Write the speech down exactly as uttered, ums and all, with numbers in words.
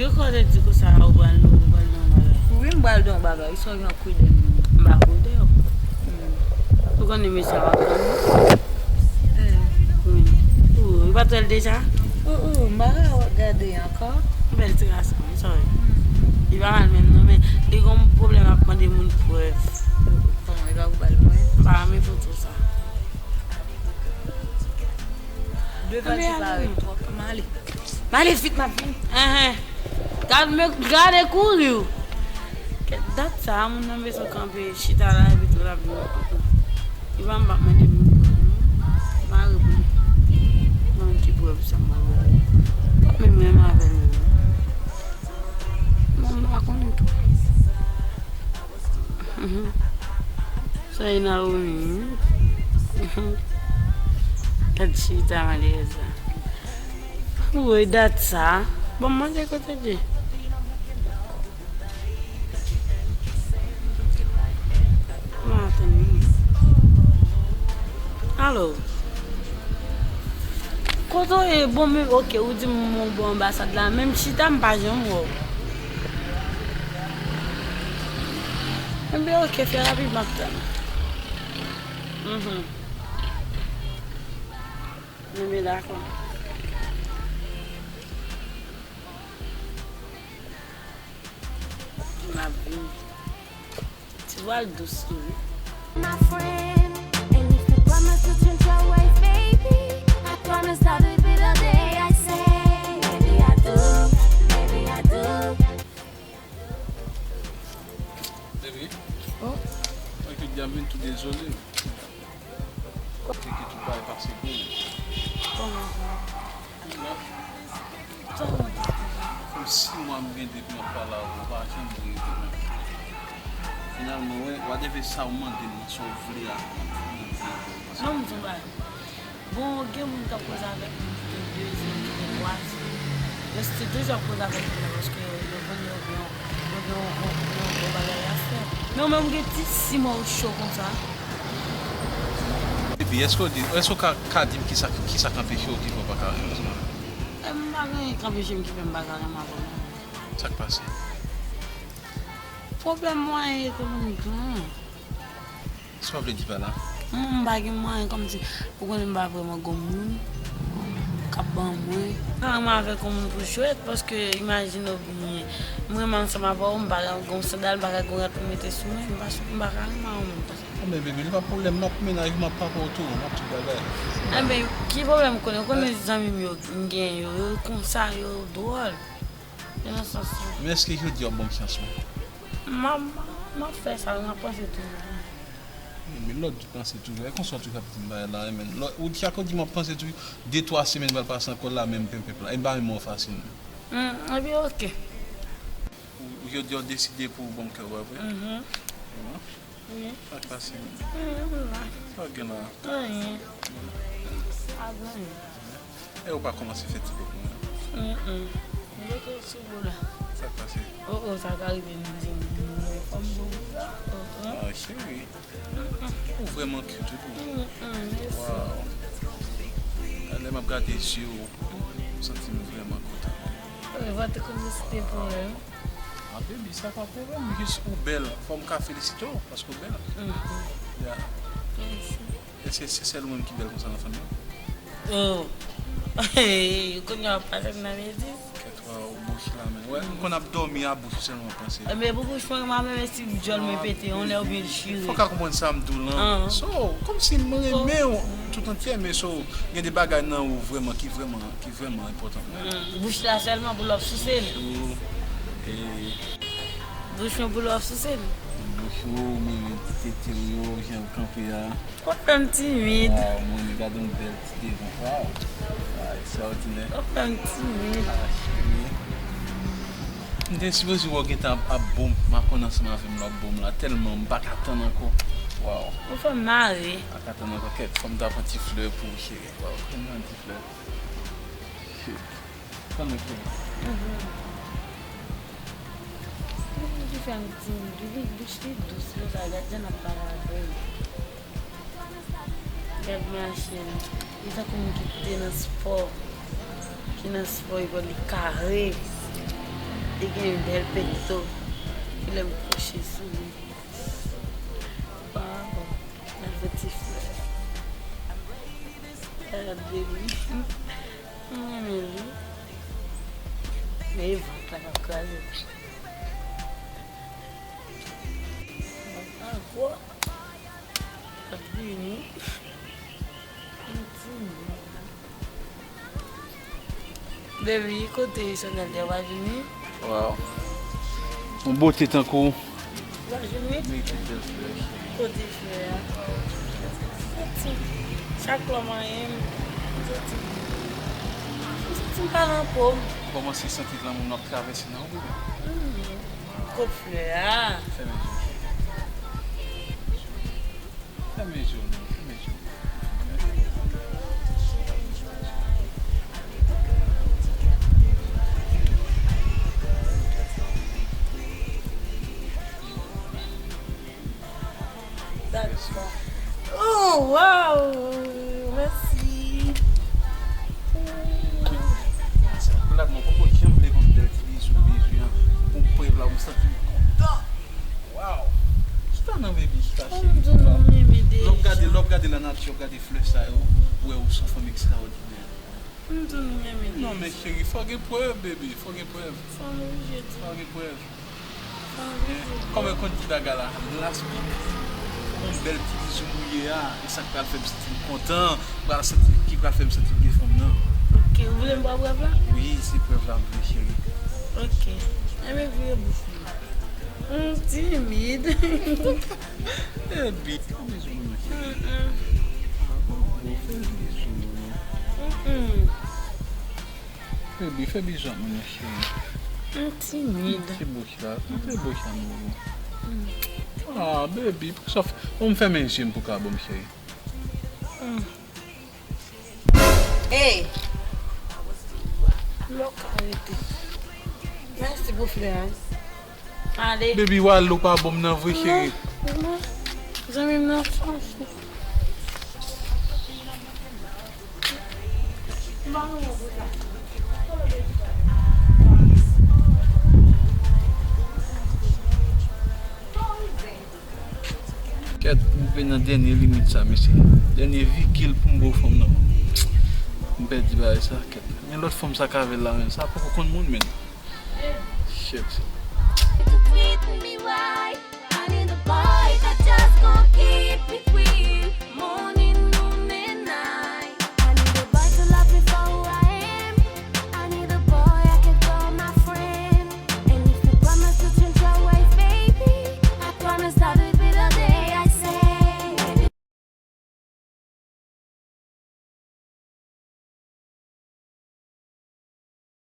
Ou konnen di konsa ou pral, ou pral nan bagay. Wi, m pral nan bagay. Sa w gen ak Kwidèn? M pa konnen w. Hmm. Ou konnen mesye a w ap tann? Hmm. Wi. Ou, ou pa t wè l deja? Ou, ou, m pa wè w ap gade ankò. Bèl ti gason, m sorry. Hmm. Li pa mal menm non, men li gon pwoblèm ap mande moun prèv. Kòman, li pa pou ba l prèv? M pa renmen foto sa. Devan ti pare twòp, m ale. M ale vit, m ap vini. Enhen. Gad men, gade kouri w. Kèt dat sa, moun nan bezwen kanpe, chita la, epi tou l ap vini. Li pa m p ap mande moun. Mare pou li. Mwen ki prèv sa, m pa wè. Pa menm renmen avè l menm. Mwen m pa konnen tou. Mhm. Sa e Naomi. Gad chita malerèz la. Woy, dat sa. Bon, m mande kote l ye. M a tann li. Alo. Kote w ye? Bon, men, oke, ou di m ou bò anbasad la, men m chita, m pa janm wè w. Enben, oke, fè rapid, m ap tann. Mhm. Enben, dakò. M ap vini. Ti vwa l dous tou wi. My friend, and if you promise to change your ways, baby, I promise that will be the day I say, maybe I do, maybe I do. Baby, oh, mwen ki di a vin tou dezole. Te kite tout bagay pase pou ou. Kòman sa? Kòman? Sa w mande deja? Kòm sis mwa m gen depi m ap pale avè w, ou pa janm rete menm. Finalman, wè, whatever sa w mande m nan, sa w vle a, m ap mande w. Non, m di w bagay. Bon, gen moun k ap koze avèk m ki gen de zan, ki gen twa zan. Yo still toujou ap koze avèk moun nan, paske yo konn yo gen yon, yo gen yon, yon, yon, yon bagay a fè. Men ou menm, ou gen ti sis mwa ou cho konsa. Epi, èske w di, èske w ka, ka di m kisa, kisa k anpeche w ki fè w pa ka renmen Asma? E, m pa gen anyen k anpeche m ki fè m pa ka renmen avè w. Sa k pase? Pwoblèm mwayen ekonomik lan. Sa w vle di pa la? M, m pa gen mwayen, kòmsi, ou konnen m pa vrèman gen moun k ap ban mwen. M pa renmen avèk yon moun pou jwèt, paske imajine w byen. M renmen ansanm avè w, m pa ka gen yon sandal, m pa ka gen yon rad pou m mete sou mwen, m pa, m pa ka renmen yon moun konsa. Enben, baby, li pa pwoblèm, m ap mennaj ou, m ap papa w tou, m ap tout bagay. Enben, ki pwoblèm ou konnen? Ou konnen zanmi m yo, m gen yo, yo konsa, yo dwòl. Yo nan sans sa. Men èske jodi a w ap ban m chans mwen? M ap, m ap fè sa, m ap panse toujou. Men lòt di panse toujou. E konsa w toujou ap di m bagay la, men lò, ou chak ou di m ap panse toujou, de twa semèn pral pase ankò la menm penpèp la. E m pa menm wè w fasil non. Hmm, ebyen, oke. Ou, ou jodi a w deside pou w ban m kè w, pa vre? Mhm. Bon. Wi. Sa k pase? Wi, m la. Sa w gen la? Anyen. Pa gen anyen. E ou pa kòmanse fè ti kòk mwen? Mm, mm. M rete sou bò la. Sa k pase? Oh, oh, sa ka rive m di m, m, m, fò m bon. Oh, oh. Ah, cheri. Ou vrèman cute wi pou mwen. Mm, mm, mèsi. Wow. Lè m ap gade zye w, m santi m vrèman kontan. Wi, pa te konn si te pwoblèm. Ah, baby, sa pa pwoblèm. Jis ou bèl. Fò m ka felisite w paske w bèl. Mm. Yeah. Mèsi. Èske se sèl ou menm ki bèl konsa nan fanmi an? Oh. Kounye a w ap pase m nan betiz. Kèt, waw, bouch la, men. Wè, m konn ap dòmi a bouch ou sèlman panse. Enben, pou bouch mwen, mwen menm, si djòl mwen pete, yon lè ou byen chire. Fò w ka konprann sa m di w lan. Ah. So, kòmsi m renmen w tout antyè, men so, gen de bagay nan ou vrèman ki vrèman, ki vrèman enpòtan pou mwen. Mm, bouch la sèlman pou lè w ap souse l. Bouch ou, e, bouch mwen pou lè w ap souse l. Bouch ou, mwen menm ti tete w yo, jan w kanpe a. W ap fè m timid. Waw, mwen gade yon bèl ti devan. Waw. Waw, ekstraòdinè. W ap fè m timid. Ah, cheri. M te sipoze wè w gentan ap, ap bon m. M ap konn ansanm avè m lè w ap bon m la. Tèlman m pa ka tann ankò. Waw. Ou fè m mare. Pa ka tann ankò. Kèt, fò m ta pran ti flè pou ou, cheri. Waw, fè m pran ti flè. Shit. Tann mwen, cheri. Mhm. Li fè m timid. Li, bouch li dous konsa. Gad jan l ap pale avè m. Gad machin. Li tankou moun ki te nan spò. Ki nan spò, epi li kare. Li gen yon bèl pekto. Kilè m kouche sou li. Waw, bèl ti flè. Gade li. M renmen li. Men e vant la k ap kraze. Vant lan gwo. L ap vini. Yon ti moun. Baby, kote Chanel te va vini? Waw. Yon bote tankou. Va vini? Mete bèl flè. Kote flè a? Santi. Chak lè w manyen m, m santi. M santi m pa nan po m. Kòmanse santi lanmou n ap travèse nan ou, bebe. Hmm. Kot flè a? Fèmen je w. Fèmen je w non, fèmen je w. Dakò. Oh, waw! Mèsi. Sa, kounye a, mwen poko janm vle konn bèl ti bizou, bizou an. Pou m prèv la, m santi m kontan. Waw! Chita non, baby, chita, cheri. Lè w gade, lè w gade lanati, w gade flè sa yo, ou wè ou se yon fanm ekstraòdinè. Non, men cheri, fò gen prèv, baby, fò gen prèv. Fò gen prèv. Kòman w konn ti bagay la? Last pic. Yon bèl ti bizou mouye a, e sa k pral fè m santi m kontan, pral santi, ki pral fè m santi m gen fanm nan. Ok, ou vle m ba w prèv la? Wi, se prèv la m vle, cheri. Ok. Enben, vire bouch ou. M timid. Baby, fè bizou mwen, cheri. Mm-mm. Fè bizou mwen. Mm-mm. Baby, fè bizou ak mwen, cheri. M timid. Ti bouch la, ti bouch la, mwen. Ah, baby, poukisa w fè, bon, m fèmen je m pou ka bon, cheri. Mm. Ey! Lè w ka rete. Mèsi pou flè a. Ale. Baby, w al, ou pa bon m nan vre, cheri. Non, non. Zanmi m nan fòs. Kèt, m rive nan dènye limit sa, mesye. Dènye vigil pou m ba w fanm nan. M pèdi bagay sa, kèt. Men lòt fanm sa k avè l la, men sa poko konn moun, men. Shit.